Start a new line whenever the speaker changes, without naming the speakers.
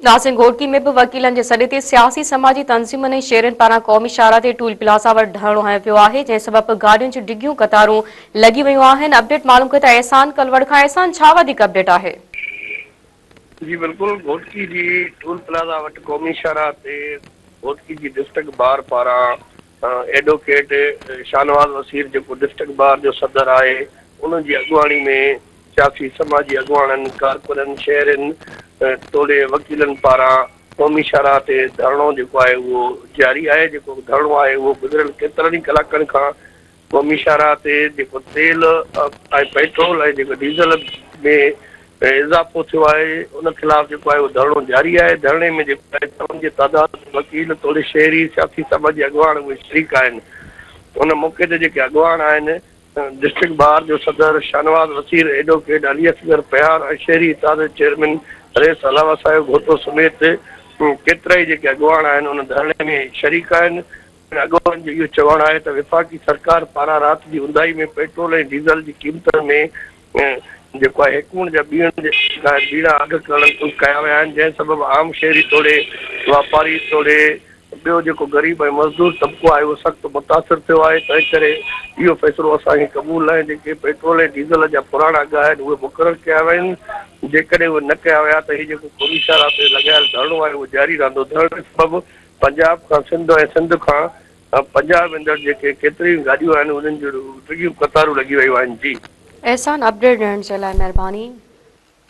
ناظرين گهوٽڪي ۾ به وڪيلن جي سڏ تي سياسي سماجي تنظيمن ۽ شهرين پاران قومي شاهراهه تي ٽول پلازا وٽ ڌرڻو هنيو ويو آهي جنهن سبب گاڏين جون ڊگهيون قطارون لڳي ويون آهن اپڊيٽ معلوم ڪيو ٿا احسان ڪلوڙ کان احسان ڇا وڌيڪ اپڊيٽ آهي.
جي بلڪل گهوٽڪي جي ٽول پلازا وٽ قومي شاهراهه تي گهوٽڪي جي ڊسٽرڪٽ بار پاران ايڊووڪيٽ شاهنواز وسير جيڪو ڊسٽرڪٽ بار جو صدر آهي ان جي اڳواڻي ۾ سياسي سماجي اڳواڻن، ڪارڪنن، شهرين توڙي وڪيلن پاران قومي شاهراهه تي ڌرڻو جيڪو آهي اهو جاري آهي، جيڪو ڌرڻو آهي اهو گذريل ڪيترن ئي ڪلاڪن کان قومي شاهراهه تي جيڪو تيل ۽ پيٽرول ۽ جيڪو ڊيزل ۾ اضافو ٿيو آهي ان خلاف جيڪو آهي اهو ڌرڻو جاري آهي، ڌرڻي ۾ جيڪو آهي سون جي تعداد ۾ وڪيل توڙي شهري، سياسي سماجي اڳواڻ اهي شريڪ آهن، ان موقعي تي جيڪي اڳواڻ آهن. ڊسٽرڪٽ بار جو صدر شاهنواز وسير، ايڊووڪيٽ علي اصغر پهيار ۽ شهري اتحاد جي چيئرمين رئيس الله وسايو گهوٽو سميت ڪيترائي جيڪي اڳواڻ آهن ان ڌرڻي ۾ شريڪ آهن. اڳواڻن جو اهو چوڻ آهي ته وفاقي سرڪار پاران رات جي اونداهي ۾ پيٽرول ۽ ڊيزل جي قيمتن ۾ جيڪو آهي هيڪوڻ جا ٻيڻ جيڪا آهي ٻيڻا اگهه ڪرڻ ڪيا ويا آهن جنهن سبب عام شهري توڙي واپاري توڙي ٻيو جيڪو غريب ۽ مزدور طبقو آهي اهو سخت متاثر ٿيو آهي تنهن ڪري اهو فيصلو اسان کي قبول ناهي جيڪي پيٽرول ۽ ڊيزل جا پراڻا اگهه آهن اهي مقرر ڪيا وڃن جيڪڏهن اهي نه ڪيا ويا ته هي جيڪو قومي شاهراهه تي لڳايل ڌرڻو آهي اهو جاري رهندو ڌرڻي سبب پنجاب کان سنڌ ۽ سنڌ کان پنجاب ويندڙ جيڪي ڪيتريون ئي گاڏيون آهن انهن جون ڊگهيون قطارون لڳي ويون آهن جي.
احسان اپڊيٽ ڏيڻ جي لاء مهرباني.